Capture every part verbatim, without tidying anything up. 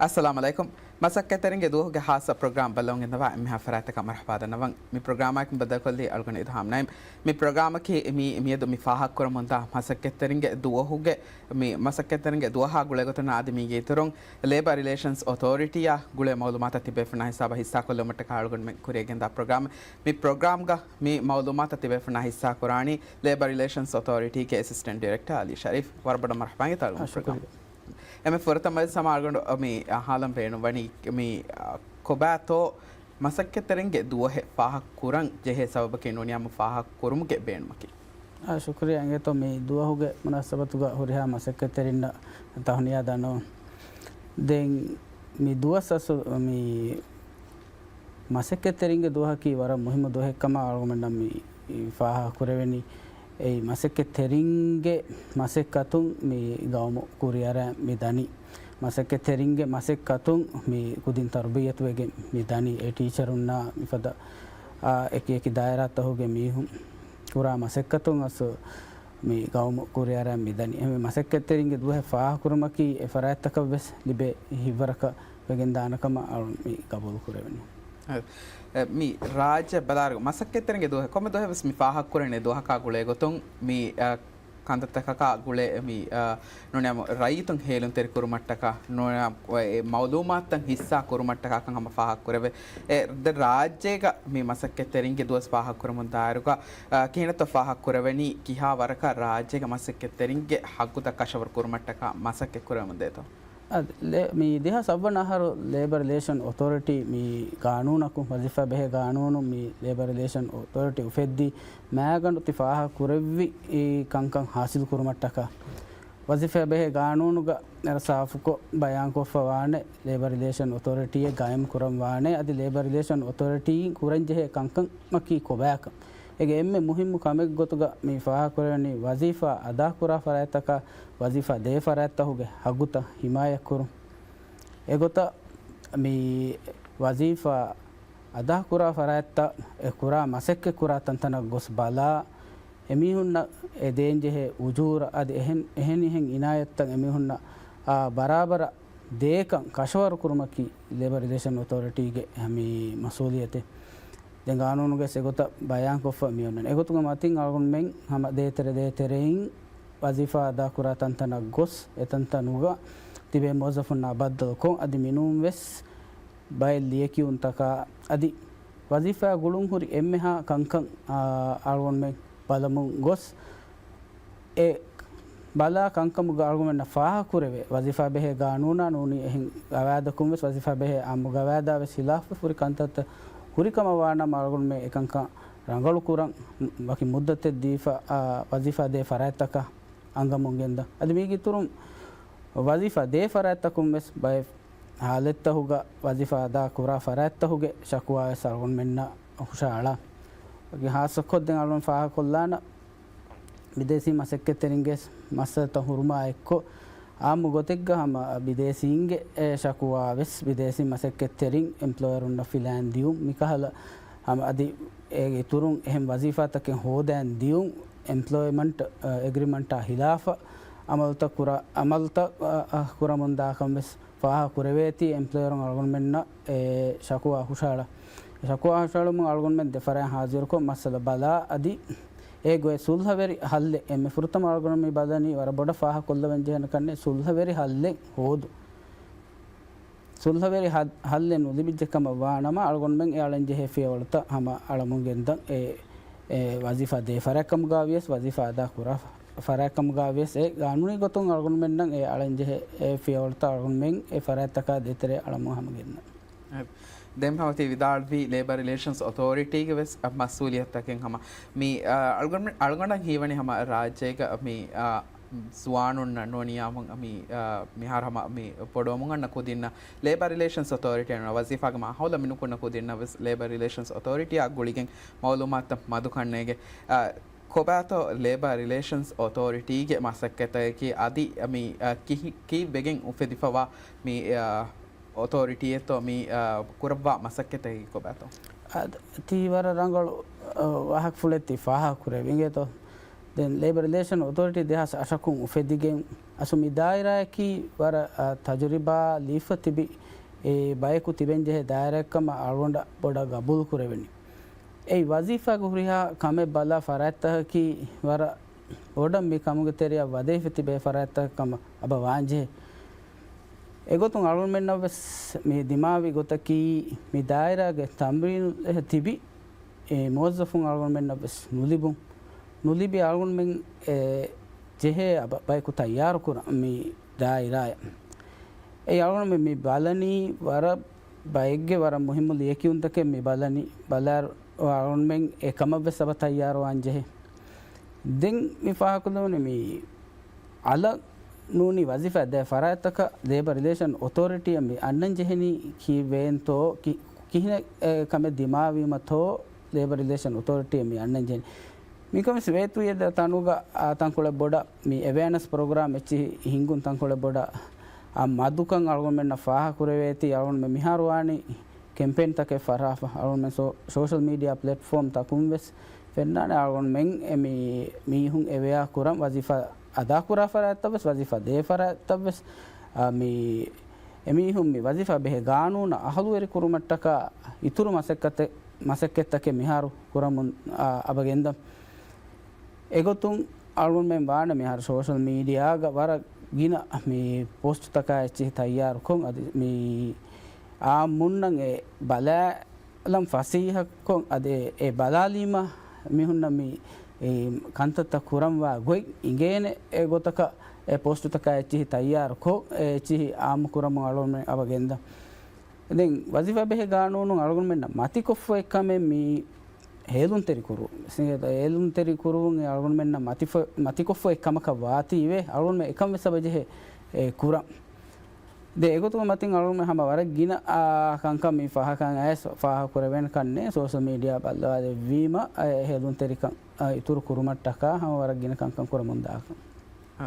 އައްސަލާމު ޢަލައިކުމް. މަސައްކަތްތެރިންގެ ދުވަހުގެ ހާއްސަ ޕްރޮގްރާމް ބައްލަވަން ގެންދަވާ އެންމެހާ ފަރާތަކަށް މަރުޙަބާ ދަންނަވަން. މި ޕްރޮގްރާމާއެކު ބައްދަލުކޮށްލީ އަޅުގަނޑު އިލްހާމް ނައީމް. މި ޕްރޮގްރާމަކީ މި މިއަދު މި ފާހަގަކުރަމުންދާ މަސައްކަތްތެރިންގެ ދުވަހުގެ މި މަސައްކަތްތެރިންގެ ދުވަހާ ގުޅޭގޮތުން އަދި މީގެ އިތުރުން ލޭބަރ ރިލޭޝަންސް އޮތޯރިޓީއާ ގުޅޭ މައުލޫމާތަށް ތިބޭފުޅުންނާ ހިސާބަށް ހިއްސާކޮށްލުމަށްޓަކާ އަޅުގަނޑުމެން ކުރިއަށް ގެންދާ ޕްރޮގްރާމް. މި ޕްރޮގްރާމްގަ މި މައުލޫމާތަށް ތިބޭފުޅުންނާ ހިއްސާކުރާނީ ލޭބަރ ރިލޭޝަންސް އޮތޯރިޓީގެ އެސިސްޓެންޓް ޑިރެކްޓަރ އަލީ ޝަރީފް. ވަރަށް ބޮޑަށް މަރުޙަބާ އިނގޭތޯ އަޅުގަނޑު އާ، ޕްރޮގްރާމް. ޝުކުރިއްޔާ. އެންމެ ފުރަތަމަވެސް ހަމަ އަޅުގަނޑު މި އަހާލަން ބޭނުންވަނީ މި، އާ، ކޮބާތޯ މަސައްކަތްތެރިންގެ ދުވަހެއް ފާހަގަކުރަން ޖެހޭ ސަބަބަކީ ނޫނިއްޔާމު ފާހަގަކުރުމުގެ ބޭނުމަކީ؟ އާ، ޝުކުރިއްޔާ އިނގޭތޯ މި ދުވަހުގެ މުނާސަބަތުގަ ހުރިހާ މަސައްކަތްތެރިންނަށް ތަހުނިޔާ ދަންނަވަން. ދެން މި ދުވަސް އަސް މި މަސައްކަތްތެރިންގެ ދުވަހަކީ ވަރަށް މުހިއްމު ދުވަހެއްކަމަށް އަޅުގަނޑަށް މި ފާހަގަކުރެވެނީ. އެއީ މަސައްކަތްތެރިންގެ މަސައްކަތުން މި ގައުމު ކުރިއަރަން މި ދަނީ. މަސައްކަތްތެރިންގެ މަސައްކަތުން މި ކުދިން ތަރުބިއްޔަތުވެގެން މި ދަނީ. އެ ޓީޗަރުންނާ މިފަދަ، އާ، އެކި އެކި ދާއިރާތަކުގެ މީހުން ކުރާ މަސައްކަތުން އަސް މި ގައުމު ކުރިއަރަން މި ދަނީ. އެހެންވެ މަސައްކަތްތެރިންގެ ދުވަހެއް ފާހަގަކުރުމަކީ އެ ފަރާތްތަކަށް ވެސް ލިބޭ ހިތްވަރަކަށް ވެގެން ދާނެ ކަމަށް އަޅުން މި ގަބޫލު ކުރެވެނީ. އެ، މި ރާއްޖެ ބަލާއިރު މަސައްކަތްތެރިންގެ ދުވަހެއް ކޮންމެ ދުވަހެއް ވެސް މި ފާހަގަކުރެވޭނެ ދުވަހަކާ ގުޅޭ ގޮތުން މި، އަ، ކަންތައްތަކަކާ ގުޅޭ މި، އަ، ނޫނިއްޔާމު ރައްޔިތުން ހޭލުންތެރި ކުރުމަށްޓަކާ، ނޫނިއްޔާ އެ މައުލޫމާތުތައް ހިއްސާ ކުރުމަށްޓަކާ ކަން ހަމަ ފާހަގަކުރެވޭ. އެ، ދެ ރާއްޖޭގަ މި މަސައްކަތްތެރިންގެ ދުވަސް ފާހަގަކުރަމުން ދާއިރުގަ، އަ، ކިހިނެއްތޯ ފާހަގަކުރެވެނީ ކިހާ ވަރަކަށް ރާއްޖޭގެ މަސައްކަތްތެރިންގެ ހައްގުތައް ކަށަވަރު ކުރުމަށްޓަކާ މަސައްކަތް ކުރެވެމުންދޭތޯ؟ އަދި ލޭ-، މި ދެހާސް ސައްވަނަ އަހަރު ލޭބަރ ރިލޭޝަން އޮތޯރިޓީ މި ގާނޫނަކުން، ވަޒީފާ ބެހޭ ގާނޫނު މި ލޭބަރ ރިލޭޝަން އޮތޯރިޓީ އުފެއްދީ މައިގަނޑު ތި ފާހަގަ ކުރެއްވި އެ ކަންކަން ހާސިލް ކުރުމަށްޓަކާ. ވަޒީފާ ބެހޭ ގާނޫނުގަ ސާފުކޮށް ބަޔާންކޮށްފަ ވާނެ، ލޭބަރ ރިލޭޝަން އޮތޯރިޓީއެއް ގާއިމް ކުރަން ވާނެ، އަދި ލޭބަރ ރިލޭޝަން އޮތޯރިޓީއިން ކުރަންޖެހޭ ކަންކަމަކީ ކޮބާކަން. އޭގެ އެންމެ މުހިއްމު ކަމެއް ގޮތުގަ މި ފާހަގަކުރެވެނީ ވަޒީފާ އަދާކުރާ ފަރާތްތަކާ ވަޒީފާ ދޭ ފަރާތްތަކުގެ ހައްގުތައް ހިމާޔަތްކުރުން. އެގޮތަށް މި ވަޒީފާ އަދާކުރާ ފަރާތްތައް އެ ކުރާ މަސައްކަތް ކުރާ ތަންތަނަށް ގޮސް ބަލާ، އެމީހުންނަށް އެ ދޭންޖެހޭ އުޖޫރަ އަދި އެހެން، އެހެނިހެން އިނާޔަތްތައް އެމީހުންނަށް، އާ، ބަރާބަރަށް ދޭކަން ކަށަވަރު ކުރުމަކީ ލޭބަރ ރިލޭޝަން އޮތޯރިޓީގެ މި މަސްއޫލިއްޔަތެއް. ދެން ގާނޫނުގަ އެގޮތަށް ބަޔާންކޮށްފަ މިއޮންނަނީ. އެގޮތުގެ މަތިން އަޅުގަނޑުމެން ހަމަ ދޭތެރެ ދޭތެރެއިން ވަޒީފާ އަދާކުރާ ތަންތަނަށް ގޮސް، އެތަންތަނުގަ ތިބޭ މުވައްޒަފުންނާ ބައްދަލުކޮށް، އަދި މިނޫންވެސް ބައެއް ލިޔެކިޔުންތަކާ، އަދި ވަޒީފާ ގުޅުން ހުރި އެންމެހާ ކަންކަން، އާ، އަޅުގަނޑުމެން ބަލަމުން ގޮސް، އެ ބަލާ ކަންކަމުގަ އަޅުގަނޑުމެންނަށް ފާހަގަކުރެވޭ، ވަޒީފާ ބެހޭ ގާނޫނާ ނޫނީ އެހެން ގަވާއިދަކުން ވެސް، ވަޒީފާ ބެހޭ އާއްމު ގަވާއިދާ ވެސް ހިލާފު ހުރި ކަންތައްތައް ހުރި ކަމަށް ވާނަމަ، އަޅުގަނޑުމެން އެކަންކަން ރަނގަޅު ކުރަން ވަކި މުއްދަތެއް ދީފަ، އާ، ވަޒީފާ ދޭ ފަރާތްތަކަށް އަންގަމުން ގެންދަން. އަދި މީގެ އިތުރުން ވަޒީފާ ދޭ ފަރާތްތަކުން ވެސް ބައެއް ހާލަތްތަކުގަ ވަޒީފާ އަދާ ކުރާ ފަރާތްތަކުގެ ޝަކުވާ ވެސް އަޅުގަނޑުމެންނަށް ހުށަހަޅާ. ވަކި ހާއްސަކޮށް ދެން އަޅުގަނޑު ފާހަގަކޮށްލާނަން، ބިދޭސީ މަސައްކަތްތެރިންގެ މައްސަލަތައް ހުރުމާ އެއްކޮށް، އާއްމު ގޮތެއްގަ ހަމަ ބިދޭސީންގެ ޝަކުވާ ވެސް، ބިދޭސީ މަސައްކަތްތެރިން އެމްޕްލޯޔަރުންނަށް ފިލާން ދިޔުން، މިކަހަލަ ހަމަ އަދި އޭގެ އިތުރުން އެހެން ވަޒީފާތަކެއް ހޯދަން ދިޔުން، އެމްޕްލޯއިމަންޓް، އަ، އެގްރިމަންޓާ ހިލާފަށް އަމަލުތައް ކުރާ، އަމަލުތައް، އަ، އަ، ކުރަމުންދާކަން ވެސް ފާހަގަ ކުރެވޭތީ އެމްޕްލޯޔަރުން އަޅުގަނޑުމެންނަށް އެ ޝަކުވާ ހުށަހަޅާ. ޝަކުވާ ހުށަހެޅުމުން އަޅުގަނޑުމެން ދެފަރާތް ހާޒިރުކޮށް މައްސަލަ ބަލާ އަދި އޭގޮތް ސުލްހަވެރި ހައްލެއް އެންމެ ފުރަތަމަ އަޅުގަނޑު މި ބަލަނީ ވަރަށް ބޮޑަށް ފާހަގަކޮށްލަވަން ޖެހޭނެ ކަންނޭ ސުލްހަވެރި ހައްލެއް ހޯދުން. ސުލްހަވެރި ހަ-، ހައްލެއް ނުލިބިއްޖެ ކަމަށް ވާނަމަ އަޅުގަނޑުމެން އެ އަޅަންޖެހޭ ފިޔަވަޅުތައް ހަމަ އަޅަމުން ގެންދަން. އެ، އެ ވަޒީފާ ދޭ ފަރާތް ކަމުގަ ވިޔަސް ވަޒީފާ އަދާ ކުރާ ފަރާތް ކަމުގަ ވިޔަސް އެ ގާނޫނީ ގޮތުން އަޅުގަނޑުމެންނަށް އެ އަޅަންޖެހޭ އެ ފިޔަވަޅުތައް އަޅުގަނޑުމެން އެ ފަރާތްތަކާ ދޭތެރޭ އަޅަމުން ހަމަ ގެންދަން. ދެން ހަމަ ތި ވިދާޅުވީ ލޭބަރ ރިލޭޝަންސް އޮތޯރިޓީގެ ވެސް މަސްއޫލިއްޔަތުތަކެއް ހަމަ މި، އަ، އަޅުގަނޑު-، އަޅުގަނޑަށް ހީވަނީ ހަމަ ރާއްޖޭގަ މި، އަ، ޒުވާނުންނަށް ނޫނިއްޔާމު މި، އަ، މިހާރު ހަމަ މި ބޮޑުވަމުން އަންނަ ކުދިންނަށް ލޭބަރ ރިލޭޝަންސް އޮތޯރިޓީ ނޫން ވަޒީފާގެ މާހައުލަށް މިނުކުންނަ ކުދިންނަށް ވެސް ލޭބަރ ރިލޭޝަންސް އޮތޯރިޓީއާ ގުޅިގެން މައުލޫމާތުތައް މަދުކަންނޭގެ، އަ، ކޮބާތޯ ލޭބަރ ރިލޭޝަންސް އޮތޯރިޓީގެ މަސައްކަތަކީ އަދި މި، އަ، ކިހި-، ކީއްވެގެން އުފެދިފަވާ މި، އަ، އޮތޯރިޓީއެއްތޯ މި، އަ، ކުރައްވާ މަސައްކަތަކީ ކޮބާތޯ؟ އަދި ތީ ވަރަށް ރަނގަޅު، އަ، ވާހަކަފުޅެއް ތި ފާހަގަކުރެއްވި އިނގޭތޯ. ދެން ލޭބަ ރިލޭޝަން އޮތޯރިޓީ ދެހާސް އަށަކުން އުފެދިގެން އަސްލު މި ދާއިރާއަކީ ވަރަށް، އަ، ތަޖުރިބާ ލިބިފަ ތިބި އެ ބަޔަކު ތިބެންޖެހޭ ދާއިރާއެއްކަމަށް އަޅުގަނޑަށް ބޮޑަށް ގަބޫލު ކުރެވެނީ. އެއީ ވަޒީފާގެ ހުރިހާ ކަމެއް ބަލާ ފަރާތްތަކަކީ ވަރަށް ބޮޑަށް މި ކަމުގެ ތެރެއަށް ވަދެވިފަ ތިބޭ ފަރާތްތަކެއް ކަމަށް އަބަ ވާންޖެހޭ. އެގޮތުން އަޅުގަނޑުމެންނަށް ވެސް މި ދިމާވި ގޮތަކީ މި ދާއިރާގެ ތަމްރީނު ތިބި އެ މުވައްޒަފުން އަޅުގަނޑުމެންނަށް ވެސް ނުލިބުން. ނުލިބި އަޅުގަނޑުމެން އެ ޖެހޭ އަބަ ބަޔަކު ތައްޔާރު ކުރަން މި ދާއިރާއަށް. އެ އަޅުގަނޑުމެން މި ބަލަނީ ވަރަށް ބައެއްގެ ވަރަށް މުހިއްމު ލިޔެކިޔުންތަކެއް މި ބަލަނީ. ބަލާ އަޅުގަނޑުމެން އެ ކަމަށް ވެސް އަބަ ތައްޔާރުވާން ޖެހޭ. ދެން މި ފާހަކުލެވުނީ މި އަލަށް ނޫނީ ވަޒީފާ ދޭ ފަރާތްތަކަށް ލޭބަ ރިލޭޝަން އޮތޯރިޓީއަށް މި އަންނަން ޖެހެނީ ކީއްވެއެންތޯ، ކި-، ކިހިނެއް އެ ކަމެއް ދިމާވީމަތޯ ލޭބަ ރިލޭޝަން އޮތޯރިޓީއަށް މި އަންނަން ޖެހެނީ. މިކަމެސް ވޭތުވިއެއް ދޭ ތަނުގަ، އާ، ތަންކޮޅެއް ބޮޑަށް މި އެވެއަނެސް ޕްރޮގްރާމް އެއްޗިހި ހިންގުން ތަންކޮޅެއް ބޮޑަށް އާ މަދުކަން އަޅުގަނޑުމެންނަށް ފާހަ ކުރެވޭތީ އަޅުގަނޑުމެން މިހާރު ވާނީ ކެމްޕޭންތަކެއް ފަށާފަ. އަޅުގަނޑުމެން ސޯ-، ސޯޝަލް މީޑިއާ ޕްލެޓްފޯމް ތަކުން ވެސް ފެންނާނެ އަޅުގަނޑުމެން އެ މި-، މީހުން އެވެއާ ކުރަން ވަޒީފާ އަދާކުރާ ފަރާތްތައް ވެސް، ވަޒީފާ ދޭ ފަރާތްތައް ވެސް، އާ، މި އެމީހުން މި ވަޒީފާ ބެހޭ ގާނޫނަށް އަހުލުވެރި ކުރުމަށްޓަކާ އިތުރު މަސައްކަތެއް، މަސައްކަތްތަކެއް މިހާރު ކުރަމުން، އާ، އަބަ ގެންދަން. އެގޮތުން އަޅުގަނޑުމެން ވާނެ މިހާރު ސޯޝަލް މީޑިއާގަ ވަރަށް ގިނަ މި ޕޯސްޓުތަކާ އެއްޗިހި ތައްޔާރުކޮށް، އަދި މި އާއްމުންނަށް އެ ބަލާލަން ފަސޭހަކޮށް، އަދި އެ ބަލާލީމަ މީހުންނަށް މި އެ ކަންތައްތައް ކުރަންވާ ގޮތް އިނގޭނެ އެ ގޮތަކަށް އެ ޕޯސްޓުތަކާ އެއްޗިހި ތައްޔާރުކޮށް، އެ އެއްޗިހި އާއްމު ކުރަމުން އަޅުގަނޑުމެން އަބަ ގެންދަން. ދެން ވަޒީފާ ބެހޭ ގާނޫނުން އަޅުގަނޑުމެންނަށް މަތިކޮށްފައި ކަމެއް މި ހޭލުންތެރި ކުރު-، ހޭލުންތެރި ކުރުވުން އެ އަޅުގަނޑުމެންނަށް މަތިފަ-، މަތިކޮށްފައި ކަމަކަށް ވާތީވެ، އަޅުގަނޑުމެން އެކަން ވެސް އަބަ ޖެހޭ އެ ކުރަން. ދެ އެގޮތުގެ މަތިން އަޅުގަނޑުމެން ހަމަ ވަރަށް ގިނަ، އާ، ކަންކަން މި ފާހަކަ އައިސް ފާހަކުރެވޭނެ ކަންނޭ ސޯޝަލް މީޑިއާ ބައްލަވާލެއްވީމަ، އެ ހޭލުންތެރިކަން، އާ، އިތުރު ކުރުމަށްޓަކާ ހަމަ ވަރަށް ގިނަ ކަންކަން ކުރަމުން ދާކަން. އަ،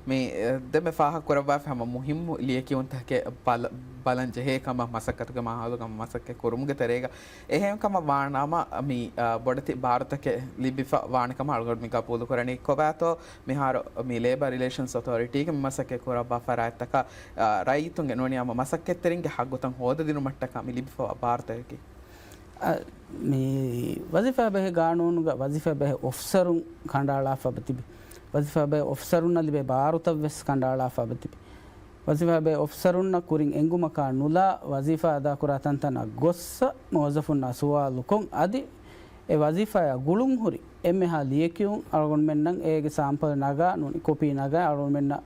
މި، އެ، ދެންމެ ފާހަގަ ކުރައްވާފަ ހަމަ މުހިއްމު ލިޔެކިޔުންތަކެއް ބަލަ-، ބަލަން ޖެހޭ ކަމަށް މަސައްކަތުގެ މާހައުލުގަ މަސައްކަތް ކުރުމުގެ ތެރޭގަ އެހެން ކަމަށް ވާނަމަ، މި، އަ، ބޮޑެތި ބާރުތަކެއް ލިބިފަ ވާނެ ކަމަށް އަޅުގަނޑު މި ގަބޫލު ކުރަނީ. ކޮބާތޯ މިހާރު މި ލޭބަ ރިލޭޝަންސް އޮތޯރިޓީގެ މި މަސައްކަތް ކުރައްވާ ފަރާތްތަކަށް، އަ، ރައްޔިތުންގެ ނޫނީ ހަމަ މަސައްކަތްތެރިންގެ ހައްގުތައް ހޯދަދިނުމަށްޓަކާ މި ލިބިފަވާ ބާރުތަކަކީ؟ އަ، މި ވަޒީފާ ބެހޭ ގާނޫނުގަ ވަޒީފާ ބެހޭ އޮފިސަރުން ކަނޑައަޅާފަ ތިބި. ވަޒީފާ ބެހޭ އޮފިސަރުންނަށް ލިބޭ ބާރުތައް ވެސް ކަނޑައަޅާފަ ތިބި. ވަޒީފާ ބެހޭ އޮފިސަރުންނަށް ކުރިން އެނގުމަކާ ނުލާ ވަޒީފާ އަދާކުރާ ތަންތަނަށް ގޮއްސަ މުވައްޒަފުންނާ ސުވާލުކޮށް، އަދި އެ ވަޒީފާއާ ގުޅުން ހުރި އެންމެހާ ލިޔެކިޔުން އަޅުގަނޑުމެންނަށް އޭގެ ސާމްޕަލް ނަގާ ނޫނީ ކޮޕީ ނަގާ އަޅުގަނޑުމެންނަށް،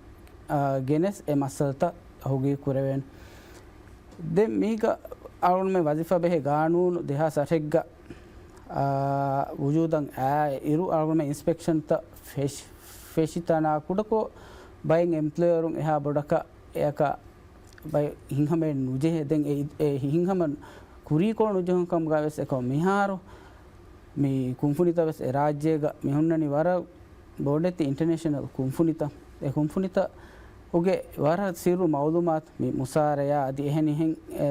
އާ، ގެނެސް އެ މައްސަލަތައް ތަހުގީގު ކުރެވޭނެ. ދެން މީގަ އަޅުގަނޑުމެން ވަޒީފާ ބެހޭ ގާނޫނު ދެހާސް އަށެއްގަ، އާ، ވުޖޫދަށް އައި އިރު އަޅުގަނޑުމެން އިންސްޕެކްޝަންތައް ފެށި-، ފެށި ތަނާ ކުޑަކޮށް ބައެއް އެމްޕްލޮޔަރުން އެހާ ބޮޑަކަށް އެއަކަށް ބައެއް ހިތްހަމައެއް ނުޖެހޭ. ދެން އެ، އެ ހިތްހަމަ ކުރީކޮޅު ނުޖެހުނު ކަމުގަ ވެސް އެކަމަށް މިހާރު މި ކުންފުނިތައް ވެސް އެ ރާއްޖޭގަ މި ހުންނަނީ ވަރަށް ބޮޑެތި އިންޓަރނޭޝަނަލް ކުންފުނިތައް. އެ ކުންފުނިތައް އުގެ ވަރަށް ސިއްރު މައުލޫމާތު މި މުސާރަޔާ އަދި އެހެނިހެން، އެ،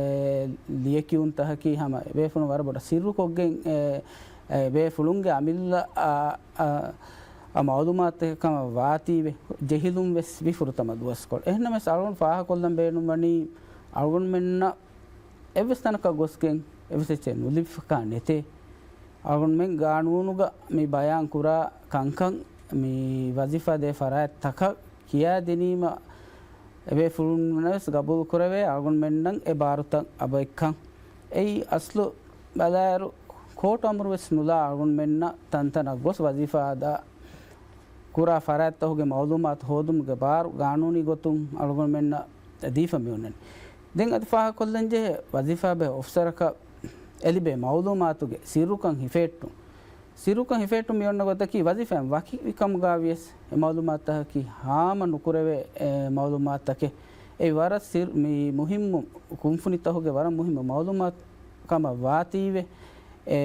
ލިޔެކިޔުންތަކަކީ ހަމަ އެބޭފުޅުން ވަރަށް ބޮޑަށް ސިއްރުކޮށްގެން، އެ، އެ ބޭފުޅުންގެ އަމިއްލަ، އާ، އާ، އާ، މައުލޫމާތުތަކެއް ކަމަށް ވާތީވެ ޖެހިލުން ވެސް ވި ފުރަތަމަ ދުވަސްކޮޅު. އެހެންނަމަވެސް އަޅުގަނޑު ފާހަގަކޮށްލަން ބޭނުންވަނީ އަޅުގަނޑުމެންނަށް އެއްވެސް ތަނަކަށް ގޮސްގެން އެއްވެސް އެއްޗެއް ނުލިބިފަކާ ނެތޭ. އަޅުގަނޑުމެން ގާނޫނުގަ މި ބަޔާން ކުރާ ކަންކަން މި ވަޒީފާ ދޭ ފަރާތްތަކަށް ކިޔާދިނީމަ އެބޭފުޅުންނަށް ވެސް ގަބޫލު ކުރެވޭ އަޅުގަނޑުމެންނަށް އެ ބާރުތައް އަބައެއްކަން. އެއީ އަސްލު ބަލާއިރު ކޯޓު އަމުރު ވެސް ނުލާ އަޅުގަނޑުމެންނަށް ތަންތަނަށް ގޮސް ވަޒީފާ އަދާ ކުރާ ފަރާތްތަކުގެ މައުލޫމާތު ހޯދުމުގެ ބާރު ގާނޫނީ ގޮތުން އަޅުގަނޑުމެންނަށް ދީފަ މިއޮންނަނީ. ދެން އަދި ފާހަގަކޮށްލަންޖެހޭ ވަޒީފާބެހޭ އޮފިސަރަކަށް އެލިބޭ މައުލޫމާތުގެ ސިއްރުކަން ހިފެހެއްޓުން. ސިއްރުކަން ހިފެހެއްޓުން މިއޮންނަ ގޮތަކީ ވަޒީފާއިން ވަކި ކަމުގަ ވިޔަސް އެ މައުލޫމާތުތަކަކީ ހާމަ ނުކުރެވޭ އެ މައުލޫމާތުތަކެއް. އެ ވަރަށް ސިއްރު-، މި މުހިއްމު ކުންފުނިތަކުގެ ވަރަށް މުހިއްމު މައުލޫމާތު ކަމަށް ވާތީވެ އެ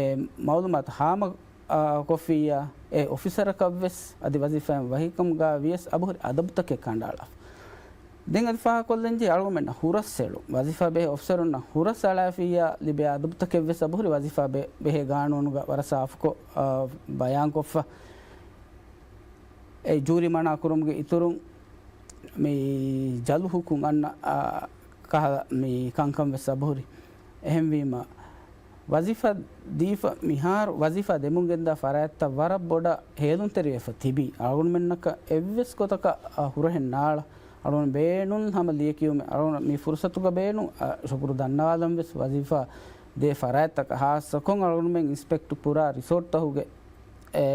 މައުލޫމާތު ހާމަ އާ، ކޮށްފިއްޔާ، އެ އޮފިސަރަކަށްވެސް އަދި ވަޒީފާއިން ވަކިކަމުގަ ވިޔަސް އަބަހުރި އަދަބުތަކެއް ކަނޑައަޅާފަ. ދެން އަދި ފާހަގަކޮށްލަންޖެހޭ އަޅުގަނޑުމެންނަށް ހުރަސްއެޅުން. ވަޒީފާ ބެހޭ އޮފިސަރުންނަށް ހުރަސް އަޅާފިއްޔާ ލިބޭ އަދަބުތަކެއްވެސް އަބަހުރި ވަޒީފާ ބެ-، ބެހޭ ގާނޫނުގަ ވަރަށް ސާފުކޮށް، އާ، ބަޔާންކޮށްފަ. އެ ޖޫރިމަނާ ކުރުމުގެ އިތުރުން މި ޖަލު ހުކުން އަންނަ ކަހަލަ މި ކަންކަން ވެސް އަބުހުރި. އެހެންވީމަ، ވަޒީފާ ދީފަ މިހާރު ވަޒީފާ ދެމުން ގެންދާ ފަރާތްތައް ވަރަށް ބޮޑަށް ހޭލުންތެރިވެފަ ތިބީ. އަޅުގަނޑުމެންނަކަށް އެއްވެސް ގޮތަކަށް އަ، ހުރަހެއް ނާޅަ. އަޅުގަނޑު ބޭނުން ހަމަ ލިޔެކިޔުމެއް އަޅުގަނޑު މި ފުރުސަތުގަ ބޭނުން އަ، ޝުކުރު ދަންނަވާލަން ވެސް ވަޒީފާ ދޭ ފަރާތްތަކަށް ހާއްސަކޮށް އަޅުގަނޑުމެން އިންސްޕެކްޓް ކުރާ ރިސޯޓްތަހުގެ އެ،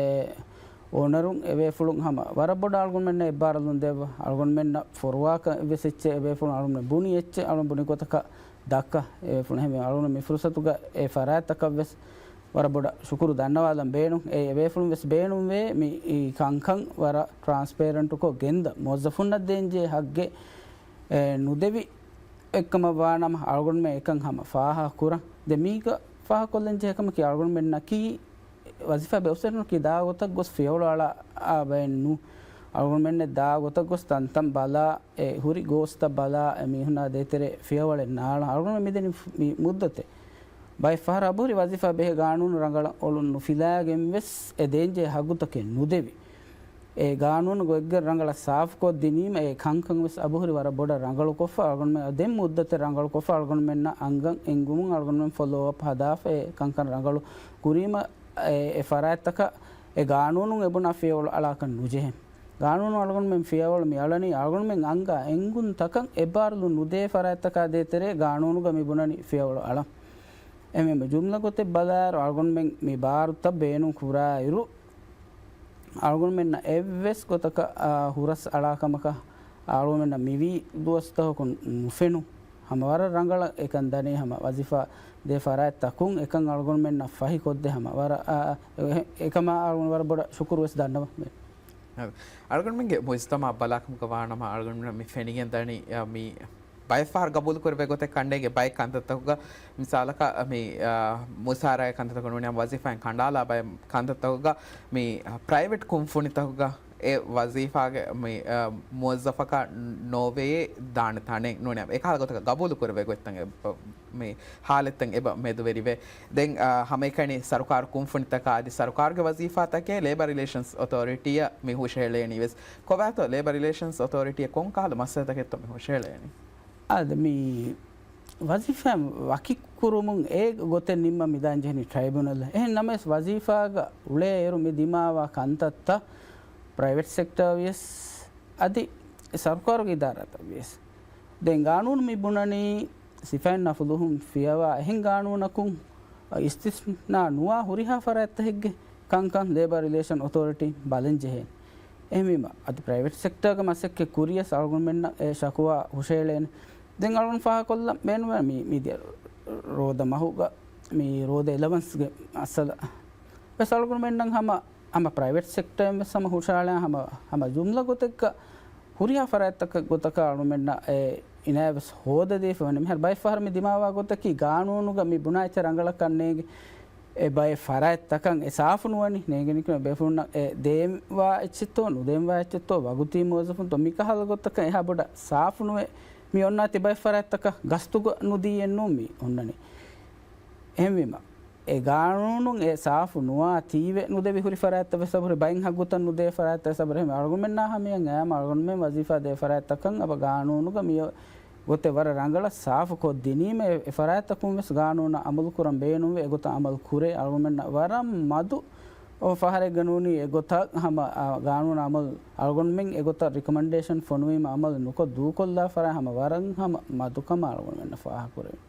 އޯނަރުން އެބޭފުޅުން ހަމަ ވަރަށް ބޮޑަށް އަޅުގަނޑުމެންނަށް އެއްބާރަލުން ދެއްވާ. އަޅުގަނޑުމެންނަށް ފޮރުވާކަށް ވެސް އެއްޗެއް އެބޭފުޅުން އަޅުގަނޑުމެން ބުނި އެއްޗެއް އަޅުގަނޑު ބުނި ގޮތަކަށް ދައްކާ. އެބޭފުޅުން އެހެންވެ އަޅުގަނޑު މި ފުރުސަތުގަ އެ ފަރާތްތަކަށް ވެސް ވަރަށް ބޮޑަށް ޝުކުރު ދަންނަވާލަން ބޭނުން. އެ އެބޭފުޅުން ވެސް ބޭނުންވޭ މި އީ ކަންކަން ވަރަށް ޓްރާންސްޕޭރެންޓުކޮށް ގެންދަ މުވައްޒަފުންނަށް ދޭންޖެހޭ ހައްގެއް އެ، ނުދެވި އެއްކަމަށް ވާނަމަ އަޅުގަނޑުމެން އެކަން ހަމަ ފާހަގަކުރަން. ދެން މީގަ ފާހަގަކޮށްލަންޖެހޭ ކަމަކީ އަޅުގަނޑުމެންނަކީ ވަޒީފާ ބޭއްވިސް ދާ ގޮތަށް ގޮސް ފިޔަވަޅު އަޅާ ބައެއް ނޫ. އަޅުގަނޑުމެންނެއް ދާ ގޮތަށް ގޮސް ތަންތަން ބަލާ، އެ ހުރި ގޯސްތައް ބަލާ، އެ މީހުނާ ދޭތެރޭ ފިޔަވަޅެއް ނާޅާ. އަޅުގަނޑުމެން މިދެނީ މި މުއްދަތެއް. ބައެއް ފަހަރަށް އަބުހުރި ވަޒީފާ ބެހޭ ގާނޫނު ރަނގަޅަށް އޮޅުން ނުފިލާގެން ވެސް އެ ދޭންޖެހޭ ހައްގުތަކެއް ނުދެވި. އެ ގާނޫނު ގޮތްގަ ރަނގަޅަށް ސާފުކޮށްދިނީމަ އެ ކަންކަން ވެސް އަބުހުރި ވަރަށް ބޮޑަށް ރަނގަޅުކޮށްފަ އަޅުގަނޑުމެން ދެން މުއްދަތެއް ރަނގަޅުކޮށްފަ އަޅުގަނޑުމެންނަށް އަންގަން އެންގުމުން އަޅުގަނޑުމެން ފޮލޯ އަޕް ހަދާފަ އެ ކަންކަން ރަނގަޅު ކުރީމަ އެ، އެ ފަރާތްތަކަށް އެ ގާނޫނުން އެބުނާ ފިޔަވަޅު އަޅާކަށް ނުޖެހޭ. ގާނޫނު އަޅުގަނޑުމެން ފިޔަވަޅު މި އަޅަނީ އަޅުގަނޑުމެން އަންގާ އެންގުން ތަކަށް އެއްބާރުލުން ނުދޭ ފަރާތްތަކާ ދޭތެރޭ ގާނޫނުގަ މި ބުނަނީ ފިޔަވަޅު އަޅަން. އެމެ ޖުމްލަ ގޮތެއް ބަލާއިރު އަޅުގަނޑުމެން މި ބާރުތައް ބޭނުން ކުރާއިރު، އަޅުގަނޑުމެންނަށް އެއްވެސް ގޮތަކަށް، އާ، ހުރަސް އަޅާކަމަކަށް އަޅުގަނޑުމެންނަށް މިވީ ދުވަސްތަކަކުން ނުފެނު. ހަމަ ވަރަށް ރަނގަޅަށް އެކަން ދަނީ ހަމަ ވަޒީފާ ދޭ ފަރާތްތަކުން އެކަން އަޅުގަނޑުމެންނަށް ފަހިކޮށްދޭ ހަމަ ވަރަށް، އާ، އެ، އެކަމާ އަޅުގަނޑު ވަރަށް ބޮޑަށް ޝުކުރު ވެސް ދަންނަވަން. އަޅުގަނޑުމެންގެ މުޖްތަމަޢަށް ބަލާކަމުގަ ވާނަމަ އަޅުގަނޑުމެން މި ފެނިގެން ދަނީ، އާ، މި ބައެއް ފަހަރު ގަބޫލު ކުރެވޭ ގޮތެއް ކަންނޭނގެ ބައެއް ކަންތައްތަކުގަ، މިސާލަކަށް މި، އާ، މުސާރައިގެ ކަންތައްތަކުގަ ނޫނީ ވަޒީފާއިން ކަނޑާލާ ބައެއް ކަންތައްތަކުގަ މި، އާ، ޕްރައިވެޓް ކުންފުނިތަކުގަ އެ ވަޒީފާގެ މި، އާ، މުވައްޒަފަކާ ނޯވެޔޭ ދާނެ ތަނެއް ނޫނީ އެކަހަލަ ގޮތަކަށް ގަބޫލު ކުރެވޭ ގޮތްތައް އެބަ، މި ހާލަތްތައް އެބަ މެދުވެރިވޭ. ދެން، އާ، ހަމައެކަނި ސަރުކާރު ކުންފުނިތަކާ އަދި ސަރުކާރުގެ ވަޒީފާތަކެއް ލޭބަރ ރިލޭޝަންސް އޮތޯރިޓީއަށް މި ހުށަހެޅޭނީ ވެސް. ކޮބާތޯ ލޭބަރ ރިލޭޝަންސް އޮތޯރިޓީއަށް ކޮންކަހަލަ މައްސަލަތަކެއްތޯ މި ހުށަހެޅޭނީ؟ އާދެ، މި ވަޒީފާ ވަކިކުރުމުން އެ ގޮތެއް ނިންމަން މިދާން ޖެހެނީ ޓްރައިބިއުނަލް. އެހެން ނަމަވެސް ވަޒީފާގަ އުޅޭއިރު މި ދިމާވާ ކަންތައްތައް ޕްރައިވެޓް ސެކްޓަރ ވިޔަސް އަދި ސަރުކާރުގެ އިދާރާތައް ވިޔަސް. ދެން ގާނޫނު މި ބުނަނީ ސިފައިންނާ ފުލުހުން ފިޔަވާ އެހެން ގާނޫނަކުން އިސްތިސްނާ ނުވާ ހުރިހާ ފަރާތްތަކެއްގެ ކަންކަން ލޭބަރ ރިލޭޝަން އޮތޯރިޓީ ބަލަން ޖެހޭނެ. އެހެންވީމަ، އަދި ޕްރައިވެޓް ސެކްޓަރގެ މަސައްކަތް ކުރިޔަސް އަޅުގަނޑުމެންނަށް އެ ޝަކުވާ ހުށައެޅޭނެ. ދެން އަޅުގަނޑު ފާހަގަކޮށްލަން ބޭނުންވޭ މި، މިދިޔަ ރޯދަ މަހުގަ މި ރޯދަ އެލަވަންސްގެ މައްސަލަ ވެސް އަޅުގަނޑުމެންނަށް ހަމަ، ހަމަ ޕްރައިވެޓް ސެކްޓަރއިން ވެސް ހަމަ ހުށައަޅާ ހަމަ، ހަމަ ޖުމްލަ ގޮތެއްގަ ހުރިހާ ފަރާތްތަކެއް ގޮތަކަށް އަޅުމެންނަށް އެ އިނާޔަތް ވެސް ހޯދަދީފަ ވަނީ. މިހާރު ބައެއް ފަހަރު މި ދިމާވާ ގޮތަކީ ގާނޫނުގަ މި ބުނާ އެއްޗެއް ރަނގަޅަކަށް ނޭނގެ އެ ބައެއް ފަރާތްތަކަށް އެ ސާފު ނުވަނީ. ނޭނގެނީ ބޭފުޅުންނަށް އެ ދޭންވާ އެއްޗެއްތޯ ނުދޭންވާ އެއްޗެއްތޯ ވަގުތީ މުވައްޒަފުންތޯ މިކަހަލަ ގޮތަކަށް އެހާ ބޮޑަށް ސާފު ނުވެ މި އޮންނާތީ ބައެއް ފަރާތްތަކަށް ގަސްތުގަ ނުދީއެއްނޫން މި އޮންނަނީ. އެހެންވީމަ، އެ ގާނޫނުން އެ ސާފު ނުވާ ތީވެ ނުދެވި ހުރި ފަރާތްތައް ވެސް އަބުރި ބައެއް ހައްގުތައް ނުދޭ ފަރާތްތައް ވެސް އަބުރި. އަޅުގަނޑުމެންނާ ހަމަޔަށް އައިމަ އަޅުގަނޑުމެން ވަޒީފާ ދޭ ފަރާތްތަކަށް އަބަ ގާނޫނުގަ މި ގޮތެއް ވަރަށް ރަނގަޅަށް ސާފު ކޮށްދިނީމަ އެ، އެ ފަރާތްތަކުން ވެސް ގާނޫނަށް އަމަލު ކުރަން ބޭނުންވެ އެގޮތަށް އަމަލު ކުރޭ. އަޅުގަނޑުމެންނަށް ވަރަށް މަދު ފަހަރެއްގަ ނޫނީ އެގޮތަށް ހަމަ، އާ، ގާނޫނު އަމަލު އަޅުގަނޑުމެން އެގޮތަށް ރިކޮމެންޑޭޝަން ފޮނުވީމަ އަމަލު ނުކޮށް ދޫކޮށްލާ ފަރާތް ހަމަ ވަރަށް ހަމަ މަދުކަމަށް އަޅުގަނޑުމެންނަށް ފާހަގަކުރެވެން.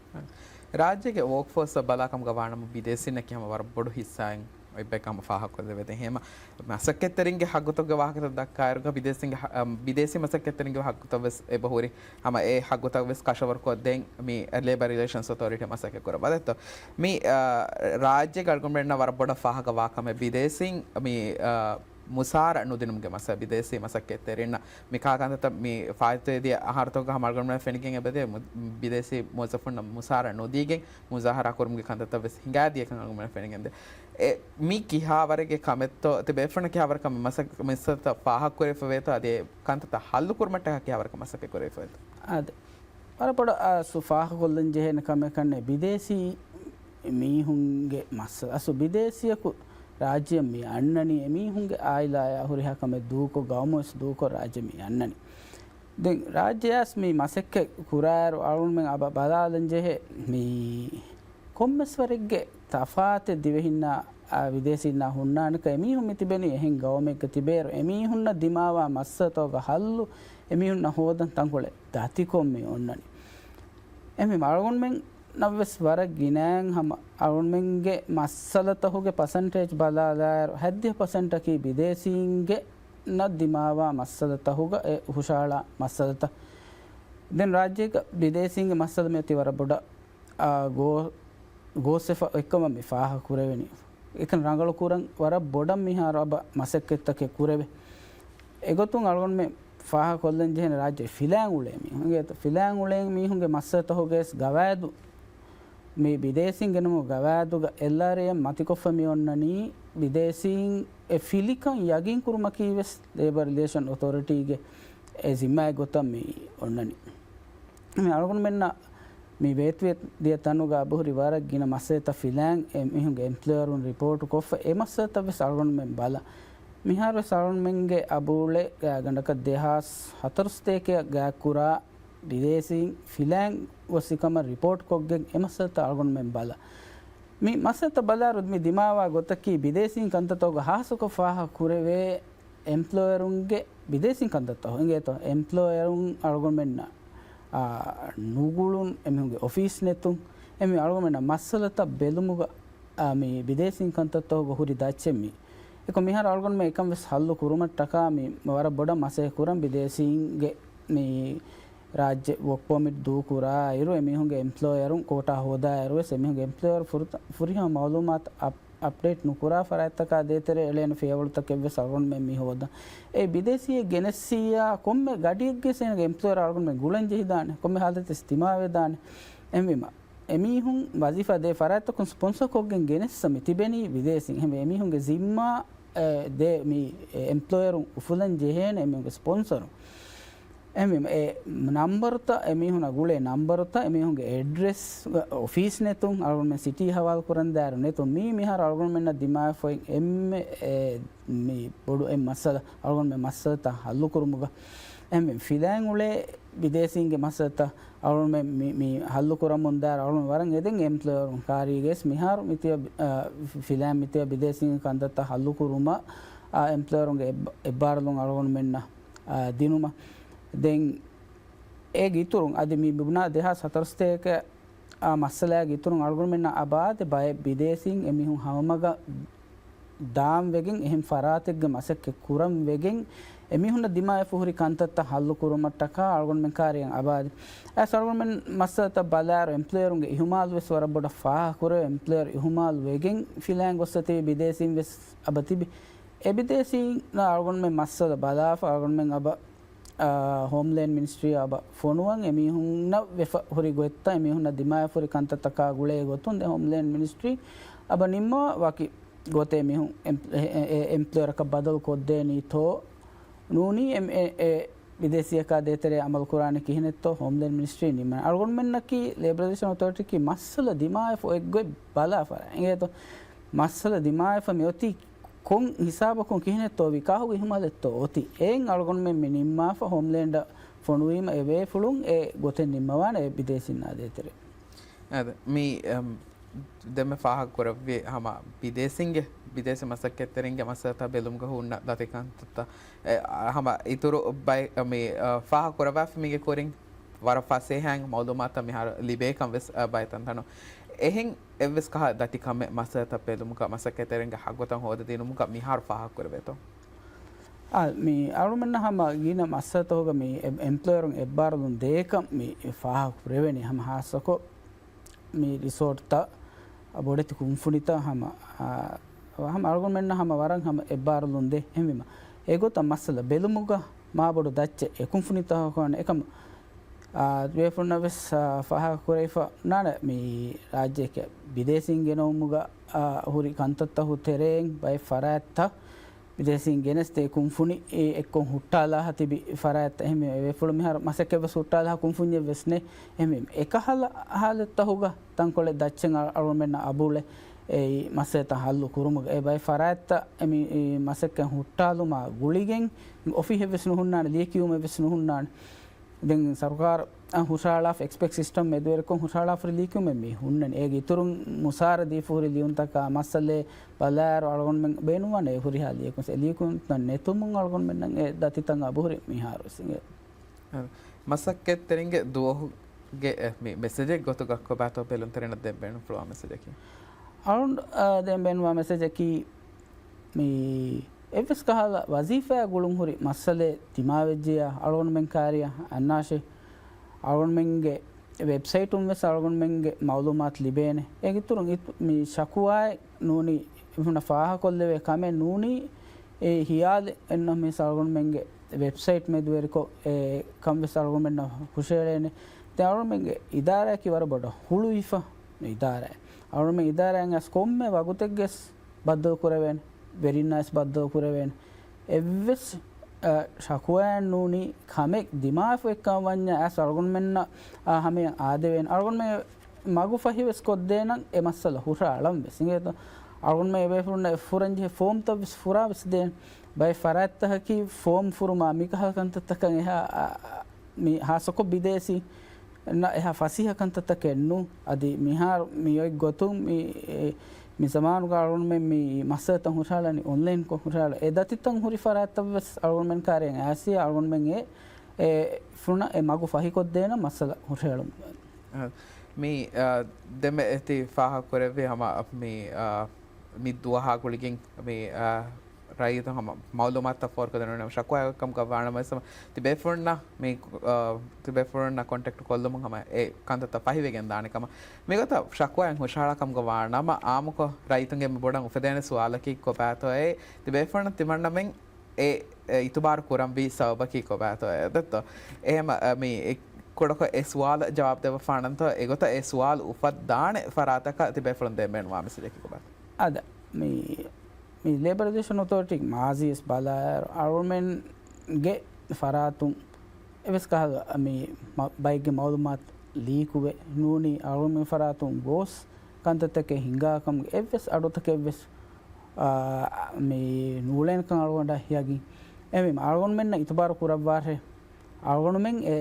ރާއްޖޭގެ ވޯކްފޯސްއަށް ބަލާކަމުގަ ވާނަމަ ބިދޭސީންނަކީ ހަމަ ވަރަށް ބޮޑު ހިއްސާއެއް އޮތްބައެއް ހަމަ ފާހަގަކޮށްލެވޭ. ދެން ހަމަ މަސައްކަތްތެރިންގެ ހައްގުތަކުގެ ވާހަކަތައް ދައްކާއިރުގަ ބިދޭސީންގެ ހަ-، އަ، ބިދޭސީ މަސައްކަތްތެރިންގެ ހައްގުތައް ވެސް އެބަހުރި. ހަމަ އެ ހައްގުތައް ވެސް ކަށަވަރުކޮށްދޭން މި ލޭބަރ ރިލޭޝަންސް އޮތޯރިޓީ މަސައްކަތް ކުރައްވާ ދެއްތޯ. މި، އަ، ރާއްޖޭގެ އަޅުގަނޑުމެންނަށް ވަރަށް ބޮޑަށް ފާހަގަ ވާ ކަމެއް ބިދޭސީން މި، އަ، މުސާރަ ނުދިނުމުގެ މައްސަލަ. ބިދޭސީ މަސައްކަތްތެރިންނަށް މިކާ ކަންތައްތައް މި ފާއިތުވެދިޔަ އަހަރުތަކުގަ ހަމަ އަޅުގަނޑުމެން ފެނިގެން އެބަދޭ މު-، ބިދޭސީ މުވައްޒަފުންނަށް މުސާރަ ނުދީގެން މުޒާހަރާ ކުރުމުގެ ކަންތައްތައް ވެސް ހިނގާދިޔަކަން އަޅުގަނޑުމެން ފެނިގެންދޭ. އެ، މީ ކިހާވަރެއްގެ ކަމެއްތޯ؟ ތި ބޭފުޅުން ކިހާވަރަކަށް މި މަސަ-، މައްސަލަތައް ފާހަގަކުރެވިފަ ވޭތޯ؟ އަދި އެ ކަންތައްތައް ހައްލު ކުރުމަށްޓަކާ ކިހާވަރަކަށް މަސައްކަތް ކުރެވިފަ ވޭތޯ؟ އާދެ. ވަރަށް ބޮޑަށް އަސް ފާހަގަކޮށްލަން ޖެހޭނެ ކަމެއް ކަންނޭ ބިދޭސީ މީހުންގެ މައްސަލަ. އަސް ބިދޭސީއަކު ރާއްޖެއަށް މި އަންނަނީ، އެމީހުންގެ އާއިލާޔާ ހުރިހާ ކަމެއް ދޫކޮށް، ގައުމުވެސް ދޫކޮށް ރާއްޖެ މި އަންނަނީ. ދެން ރާއްޖެޔަސް މި މަސައްކަތް ކުރާއިރު އަޅުގަނޑުމެން އަބަ ބަލާލަން ޖެހޭ މި ކޮންމެސް ވަރެއްގެ ތަފާތެއް ދިވެހިންނާ، އާ، ވިދޭސީންނާ ހުންނާނެކަން. އެމީހުން މި ތިބެނީ އެހެން ގައުމެއްގަ ތިބޭއިރު، އެމީހުންނަށް ދިމާވާ މައްސަލަތަކުގެ ހައްލު އެމީހުންނަށް ހޯދަން ތަންކޮޅެއް ދަތިކޮށް މި އޮންނަނީ. އެހެންވީމަ އަޅުގަނޑުމެންނަށްވެސް ވަރަށް ގިނައިން ހަމަ އަޅުގަނޑުމެންގެ މައްސަލަތަކުގެ ޕަސެންޓޭޖް ބަލާލާއިރު، ހަތްދިހަ ޕަސެންޓަކީ ބިދޭސީންގެ ނަށް ދިމާވާ މައްސަލަތަކުގަ އެ ހުށަހަޅާ މައްސަލަތައް. ދެން ރާއްޖޭގަ ބިދޭސީންގެ މައްސަލަ މިއޮތީ ވަރަށް ބޮޑަށް، އާ، ގޯ-، ގޯސްވެފަ އޮތްކަމަށް މި ފާހަގަ ކުރެވެނީ. އެކަން ރަނގަޅު ކުރަން ވަރަށް ބޮޑަށް މިހާރު އަބަ މަސައްކަތްތަކެއް ކުރެވޭ. އެގޮތުން އަޅުގަނޑުމެން ފާހަގަކޮށްލަން ޖެހޭނެ ރާއްޖެ ފިލާން އުޅޭ މީހުން. އިނގޭތޯ؟ ފިލާން އުޅޭ މީހުންގެ މައްސަލަތަކުގައި ގަވާއިދު، މި ބިދޭސީން ގެނަމު ގަވާއިދުގަ އެލްއާރްއޭއެމް މަތިކޮށްފަ މި އޮންނަނީ، ބިދޭސީން އެ ފިލިކަން ޔަގީން ކުރުމަކީ ވެސް ލޭބަރ ރިލޭޝަން އޮތޯރިޓީގެ އެ ޒިންމާއެއް ގޮތަށް މި އޮންނަނީ. މި އަޅުގަނޑުމެންނަށް މި ވޭތުވެ ދިޔަ ތަނުގަ އަބަހުރި ވަރަށް ގިނަ މައްސަލަތައް ފިލާން އެ މީހުންގެ އެމްޕްލޯޔަރުން ރިޕޯޓު ކޮށްފަ، އެ މައްސަލަތައް ވެސް އަޅުގަނޑުމެން ބަލަ. މިހާރު ވެސް އަޅުގަނޑުމެންގެ އަބޫޅެ ގާ ގަނޑަކަށް ދެހާސް ހަތަރު ސަތޭކައަށް ގާތްކުރާ ބިދޭސީން ފިލާން ގޮސްފިކަމަށް ރިޕޯޓް ކޮށްގެން އެ މައްސަލަތައް އަޅުގަނޑުމެން ބަލަ. މި މައްސަލަތައް ބަލާއިރު މި ދިމާވާ ގޮތަކީ ބިދޭސީން ކަންތައްތަކުގަ ހާއްސަކޮށް ފާހަގަ ކުރެވޭ އެމްޕްލޯޔަރުންގެ ބިދޭސީން ކަންތައްތައް އިނގޭތޯ، އެމްޕްލޯޔަރުން އަޅުގަނޑުމެންނަށް، އާ، ނުގުޅުން، އެމީހުންގެ އޮފީސް ނެތުން، އެމީ އަޅުގަނޑުމެންނަށް މައްސަލަތައް ބެލުމުގަ، އާ، މި ބިދޭސީން ކަންތައްތަކުގަ ހުރި ދައްޗެއް މީ. އެކަމް މިހާރު އަޅުގަނޑުމެން އެކަން ވެސް ހައްލު ކުރުމަށްޓަކާ މި ވަރަށް ބޮޑަށް މަސައްކަތް ކުރަން ބިދޭސީންގެ މި ރާއްޖެ ވޯކް ޕާމިޓް ދޫކުރާ އިރު، އެމީހުންގެ އެމްޕްލޯޔަރުން ކޯޓާ ހޯދާ އިރު ވެސް އެމީހުންގެ އެމްޕްލޯޔަރު ފުރަތަ-، ފުރިހަމަ މައުލޫމާތު އަޕް-، އަޕްޑޭޓް ނުކުރާ ފަރާތްތަކާ ދޭތެރޭ އެޅޭނެ ފިޔަވަޅުތަކެއް ވެސް އަޅުގަނޑުމެން މި ހޯދަން. އެ ބިދޭސީއެއް ގެނެއްސިއްޔާ ކޮންމެ ގަޑިއެއްގެ ސޭނގެ އެމްޕްލޯޔަރ އަޅުގަނޑުމެން ގުޅަން ޖެހިދާނެ، ކޮންމެ ހާލަތެއް ތިމާވެދާނެ. އެހެންވީމަ، އެމީހުން ވަޒީފާ ދޭ ފަރާތްތަކުން ސްޕޮންސަ ކޮށްގެން ގެނެއްސަ މި ތިބެނީ ބިދޭސީން. އެހެންވެ، އެމީހުންގެ ޒިންމާ، އެ، ދޭ މި އެމްޕްލޯޔަރުން އުފުލަން ޖެހޭނެ އެމީހުންގެ ސްޕޮންސަރުން. އެހެންވީމަ، އެ ނަންބަރުތައް، އެމީހުންނަށް ގުޅޭ ނަންބަރުތައް، އެމީހުންގެ އެޑްރެސް، އޮފީސް ނެތުން، އަޅުގަނޑުމެން ސިޓީ ހަވާލު ކުރަން ދާއިރު ނެތުން، މީ މިހާރު އަޅުގަނޑުމެންނަށް ދިމާވެފައި އެންމެ، އެ، މި ބޮޑު އެއް މައްސަލަ، އަޅުގަނޑުމެން މައްސަލަތައް ހައްލު ކުރުމުގަ. އެހެންވެ، ފިލާން އުޅޭ ބިދޭސީންގެ މައްސަލަތައް އަޅުގަނޑުމެން މި، މި ހައްލު ކުރަމުން ދާއިރު އަޅުގަނޑު ވަރަށް އެދެން އެމްޕްލޯޔަރުން ކާރީގައި މިހާރު މިތިޔަ، އަ، ފިލާން މިތިޔަ ބިދޭސީންގެ ކަންތައްތައް ހައްލު ކުރުމަށް، އަ، އެމްޕްލޯޔަރުންގެ އެއް، އެއްބާރުލުން އަޅުގަނޑުމެންނަށް، އަ، ދިނުމަށް. ދެން އޭގެ އިތުރުން އަދި މި ބުނާ ދެހާސް ހަތަރު ސަތޭކަ އާ މައްސަލައިގެ އިތުރުން އަޅުގަނޑުމެންނަށް އަބާދެ ބައެއް ބިދޭސީން އެމީހުން ހަމަމަގަށް ދާން ވެގެން، އެހެން ފަރާތެއްގެ މަސައްކަތް ކުރަން ވެގެން، އެމީހުންނަށް ދިމާވެފަ ހުރި ކަންތައްތައް ހައްލު ކުރުމަށްޓަކާ އަޅުގަނޑުމެން ކާރިއަށް އަބާދެ. އައިސް އަޅުގަނޑުމެން މައްސަލަތައް ބަލާއިރު، އެމްޕްލޯޔަރުންގެ އިހުމާލު ވެސް ވަރަށް ބޮޑަށް ފާހަގަ ކުރެވޭ، އެމްޕްލޯޔަރު އިހުމާލު ވެގެން ފިލާން ގޮއްސަ ތިބި ބިދޭސީން ވެސް އަބަ ތިބި. އެ ބިދޭސީންނަށް އަޅުގަނޑުމެން މައްސަލަ ބަލާފަ، އަޅުގަނޑުމެން އަބަ އާ، ހޯމްލޭންޑް މިނިސްޓްރީ އަބަ ފޮނުވަން އެމީހުންނަށް ވެފަ ހުރި ގޮތްތައް އެމީހުންނަށް ދިމާވެފަ ހުރި ކަންތައްތަކާ ގުޅޭ ގޮތުން ދެ ހޯމްލޭންޑް މިނިސްޓްރީ އަބަ ނިންމަވާ ވަކި ގޮތެއް މީހުން އެމް-، އެ-، އެ-، އެ-، އެމްޕްލޯޔަރަކަށް ބަދަލު ކޮށްދޭނީތޯ ނޫނީ އެ-، އެ-، އެ ބިދޭސީއަކާ ދޭތެރޭ އަމަލު ކުރާނެ ކިހިނެއްތޯ ހޯމްލޭންޑް މިނިސްޓްރީ ނިންމަން. އަޅުގަނޑުމެންނަކީ ލޭބަރ ރިލޭޝަން އޮތޯރިޓީއަކީ މައްސަލަ ދިމާވެފަ އޮތް ގޮތް ބަލާ ފަރާތް. އިނގޭތޯ މައްސަލަ ދިމާވެފަ މިއޮތީ ކޮން ހިސާބަކުން ކިހިނެއްތޯ އޮތީ، ކާހުގެ އިހުމާލެއްތޯ އޮތީ، އެއިން އަޅުގަނޑުމެން މި ނިންމާފަ ހޯމްލޭންޑަށް ފޮނުވީމަ އެ ބޭފުޅުން އެ ގޮތެއް ނިންމަވާނެ އެ ބިދޭސީންނާ ދޭތެރޭ. އާދެ، މި، އަމް، ދެންމެ ފާހަގަ ކުރެއްވި ހަމަ ބިދޭސީންގެ، ބިދޭސީ މަސައްކަތްތެރިންގެ މައްސަލަތައް ބެލުމުގަ ހުންނަ ދަތިކަންތައްތައް، އެ، އަ، ހަމަ އިތުރު ބައެއް، މި، އަ، ފާހަގަ ކުރައްވާފަ މީގެ ކުރިން ވަރަށް ފަސޭހައިން މައުލޫމާތުތައް މިހާރު ލިބޭކަން ވެސް، އަ، ބައެއް ތަންތަނުން. އެހެން އެއްވެސް ކަހަލަ ދަތި ކަމެއް މައްސަލަތައް ބެލުމުގަ މަސައްކަތްތެރިންގެ ހައްގުތައް ހޯދަދިނުމުގަ މިހާރު ފާހަގަކުރެވޭތޯ؟ އާ، މި އަޅުމެންނަށް ހަމަ ގިނަ މައްސަލަތަކުގަ މި އެ-، އެމްޕްލޯޔަރުން އެއްބާރުލުން ދޭކަން މި ފާހަގަކުރެވެނީ ހަމަ ހާއްސަކޮށް މި ރިސޯޓްތައް، ބޮޑެތި ކުންފުނިތައް ހަމަ، އާ، ހަމަ އަޅުގަނޑުމެންނަށް ހަމަ ވަރަށް ހަމަ އެއްބާރުލުން ދޭ. އެހެންވީމަ، އެގޮތަށް މައްސަލަ ބެލުމުގަ މާބޮޑު ދައްޗެއް އެ ކުންފުނިތަކަކު އެކަމަ، އާ، ބޭފުޅުންނަށް ވެސް، އާ، ފާހަގަ ކުރެވިފަ ނާނެ މި ރާއްޖޭގެ ބިދޭސީން ގެނައުމުގަ، އާ، ހުރި ކަންތައްތަކު ތެރެއިން ބައެއް ފަރާތްތައް ބިދޭސީން ގެނެސްދޭ ކުންފުނި އެ އެއްކޮށް ހުއްޓާލާ ތިބި ފަރާތްތައް. އެހެންވީމަ އެ ބޭފުޅުން މިހާރު މަސައްކަތް ވެސް ހުއްޓާލާ ކުންފުންޏެއް ވެސް ނެތް. އެހެންވީމަ އެކަހަލަ ހާލަތްތަކުގަ ތަންކޮޅެއް ދައްޗެއް އަ-، އަޅުގަނޑުމެންނަށް އަބުޅެ. އެ މައްސަލަތައް ހައްލު ކުރުމުގަ އެ ބައެއް ފަރާތްތައް އެ މި މަސައްކަތް ހުއްޓާލުމާ ގުޅިގެން އޮފީހެއް ވެސް ނުހުންނާނެ، ލިޔެކިޔުމެއް ވެސް ނުހުންނާނެ. ދެން ސަރުކާރަށް ހުށަހަޅާފަ އެކްސްޕެކްޓް ސިސްޓަމް މެދުވެރިކޮށް ހުށަހަޅާފަ ހުރި ލިޔެކިޔުމެއް މި ހުންނަނީ. އޭގެ އިތުރުން މުސާރަ ދީފަ ހުރި ލިޔުންތަކާ މައްސަލައެއް ބަލާއިރު އަޅުގަނޑުމެން ބޭނުންވާނެ އެ ހުރިހާ ލިޔެކުން. އެ ލިޔެކުންތައް ނެތުމުން އަޅުގަނޑުމެންނަށް އެ ދަތިތައް އަބުހުރި މިހާރު ވެސް އިނގޭ. މަސައްކަތްތެރިންގެ ދުވަހުގެ އެ، މި މެސެޖެއް ގޮތުގަ ކޮބާތޯ ބެލުންތެރިންނަށް ދޭން ބޭނުންފުޅުވާ މެސެޖަކީ؟ އަޅުން، އާ، ދޭން ބޭނުންވާ މެސެޖަކީ، މި އެއްވެސް ކަހަލަ ވަޒީފާއާ ގުޅުން ހުރި މައްސަލައެއް ދިމާވެއްޖެޔާ އަޅުގަނޑުމެން ކާރިޔާ އަންނާށޭ. އަޅުގަނޑުމެންގެ ވެބްސައިޓުން ވެސް އަޅުގަނޑުމެންގެ މައުލޫމާތު ލިބޭނެ. އޭގެ އިތުރުން އިތު-، މި ޝަކުވާއެއް ނޫނީ އެ ހުންނަ ފާހަކޮށްލެވޭ ކަމެއް ނޫނީ، އެ ހިޔާލެއް އެންނަމަވެސް އަޅުގަނޑުމެންގެ ވެބްސައިޓް މެދުވެރިކޮށް އެ ކަން ވެސް އަޅުގަނޑުމެންނަށް ހުށައެޅޭނެ. ދެން އަޅުގަނޑުމެންގެ އިދާރާއަކީ ވަރަށް ބޮޑަށް ހުޅުވިފަ އިދާރާއެއް. އަޅުގަނޑުމެން އިދާރާއިން އައިސް ކޮންމެ ވަގުތެއްގެސް ބައްދަލު ކުރެވޭނެ، ވެރިންނާވެސް ބައްދަލު ކުރެވޭނެ. އެއްވެސް، އަ، ޝަކުވާއެއް ނޫނީ ކަމެއް ދިމާވެފަ އޮތްކަމަށް ވަންޏާ އައިސް އަޅުގަނޑުމެންނަށް، އަ، ހަމަޔަށް އާދެވޭނެ. އަޅުގަނޑުމެން މަގު ފަހިވެސް ކޮށްދޭނަން އެ މައްސަލަ ހުށައަޅަން ވެސް އިނގޭތޯ. އަޅުގަނޑުމެން އެބޭފުޅުންނަށް އެ ފުރަންޖެހޭ ފޯމްތައް ވެސް ފުރާ ވެސް ދޭނެ. ބައެއް ފަރާތްތަކަކީ ފޯމް ފުރުމާ މިކަހަލަ ކަންތައްތަކަށް އެހާ، އަ، މި ހާއްސަކޮށް ބިދޭސީ ނަށް އެހާ ފަސޭހަ ކަންތައްތަކެއް ނޫން. އަދި މިހާރު މި އޮތް ގޮތުން މި، އެ، މި ޒަމާނުގަ އަޅުގަނޑުމެން މި މައްސަލަތައް ހުށަހަޅަނީ އޮންލައިންކޮށް ހުށަހަޅާ. އެ ދަތިތައް ހުރި ފަރާތްތައް ވެސް އަޅުގަނޑުމެން ކާރިޔަށް އައިސް އަޅުގަނޑުމެން އެ، އެ ފުނަ އެ މަގު ފަހިކޮށްދޭނަން މައްސަލަ ހުށަހެޅުމުގަ. އަ، މި، އަ، ދެންމެ އެތި ފާހަގަކުރެއްވި ހަމަ މި، އަ، މި ދުވަހާ ގުޅިގެން މި، އަ، ރައްޔިތުން ހަމަ މައުލޫމާތުތައް ފޯރުކޮށްދޭނެ ޝަކުވާއެއް ކަމުގަ ވާނަމަވެސް ތިބޭފުޅުންނަށް މި، އަ، ތިބޭފުޅުންނަށް ކޮންޓެކްޓް ކޮށްލުމުން ހަމަ އެ ކަންތައްތައް ފަހިވެގެން ދާނެ ކަމަށް. މިގޮތަށް ޝަކުވާއެއް ހުށަހަޅާ ކަމުގަ ވާނަމަ އާއްމުކޮށް ރައްޔިތުންގެ މި ބޮޑަށް އުފެދޭނެ ސުވާލަކީ ކޮބާތޯއޭ؟ ތިބޭފުޅުން ތިމަންނަމެން އެ، އެ އިތުބާރު ކުރަންވީ ސަބަބަކީ ކޮބާތޯއޭ؟ ދެއްތޯ؟ އެހެމަ، އަ، މި އެ ކުޑަކޮށް އެ ސުވާލަށް ޖަވާބު ދެއްވަފާނަންތޯ؟ އެގޮތަށް އެ ސުވާލު އުފައްދާނެ ފަރާތަކަށް ތިބޭފުޅުން ދޭން ބޭނުންވާ މެސެޖަކީ ކޮބާތޯ؟ އަދަ، މި، މި ލޭބަރ ރިލޭޝަން އޮތޯރިޓީ މާޒީވެސް ބަލާއިރު، އަޅުމެންގެ ފަރާތުން އެވެސް ކަހަލަ މި މަ-، ބައެއްގެ މައުލޫމާތު ލީކުވެ ނޫނީ، އަޅުމެން ފަރާތުން ގޯސް ކަންތައްތަކެއް ހިނގާކަމުގެ އެއްވެސް އަޑުތަކެއްވެސް، އާ، މި ނޫޅޭނެކަން އަޅުގަނޑަށް ޔަގީން. އެހެންވީމަ އަޅުގަނޑުމެންނަށް އިތުބާރު ކުރައްވާށޭ. އަޅުގަނޑުމެން އެ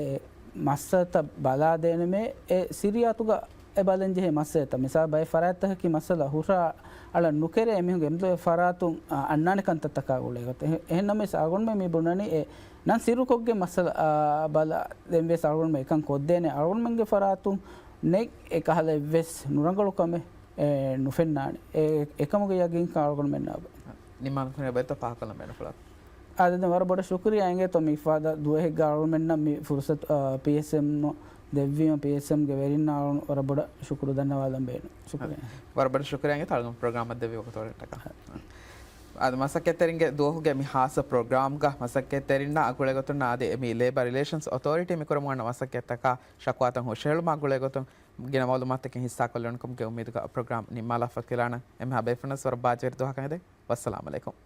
މައްސަލަތައް ބަލާދޭނަމޭ، އެ ސިރިއާތުގަ އެ ބަލަންޖެހޭ މައްސަލަތައް. މިސާލު ބައެއް ފަރާތްތަކަކީ މައްސަލަ ހުށަ އަޅަން ނުކެރޭ އެމީހުންގެ އެމްދުވެ ފަރާތުން، އަ، އަންނާނެ ކަންތައްތަކާ ގުޅޭ ގޮތެއް. އެހެ-، އެހެންނަމަވެސް އަޅުގަނޑުމެން މި ބުނަނީ އެ ނަން ސިއްރުކޮށްގެން މައްސަލަ، އާ، ބަލާ ދެންވެސް އަޅުގަނޑުމެން އެކަން ކޮށްދޭނެ. އަޅުގަނޑުމެންގެ ފަރާތުން ނެތް އެ ކަހަލަ އެއްވެސް ނުރަނގަޅު ކަމެއް، އެ، ނުފެންނާނެ. އެ، އެކަމުގެ ޔަގީންކަން އަޅުގަނޑުމެންނާ ނިމާލުން ކުރިއަށް ބައްތަ ފާހަގަކޮށްލަން ބޭނުންފުޅާ. އާދެ، ދެން ވަރަށް ބޮޑަށް ޝުކުރިއްޔާ އިނގޭތޯ މި އިފާދާ ދުވަހެއްގަ އަޅުގަނޑުމެންނަށް މި ފުރުސަތު، އާ، ޕީއެސްއެމް ދެއްވީމަ ޕީއެސްއެމްގެ ވެރިންނަށް އަޅުގަނޑު ވަރަށް ބޮޑަށް ޝުކުރު ދަންނަވާލަން ބޭނުން. ޝުކުރިއްޔާ. ވަރަށް ބޮޑަށް ޝުކުރިއްޔާ އިނގޭތޯ އަޅުގަނޑު ޕްރޮގްރާމަށް ދެއްވި ވަގުތުވަރަށްޓަކާ. އާދެ، މަސައްކަތްތެރިންގެ ދުވަހުގެ މި ހާއްސަ ޕްރޮގްރާމްގަ މަސައްކަތްތެރިންނާ ގުޅޭގޮތުން އާދެ، މި ލޭބަރ ރިލޭޝަންސް އޮތޯރިޓީ މިކުރަމުން ވަންނަ މަސައްކަތްތަކާ ޝަކުވާތައް ހުށަހެޅުމާ ގުޅޭގޮތުން ގިނަ މައުލޫމާތުތަކެއް ހިއްސާކޮށްލެވުނުކަމުގެ އުއްމީދުގަ ޕްރޮގްރާމް ނިންމާލާފަ ކިލާނަން. އެންމެހާ ބޭފުޅުންނަށް ވަރަށް ބާއްޖަވެރި ދުވަހަކަށް ހެދެން. ވައްސަލާމް އަލައިކުމް.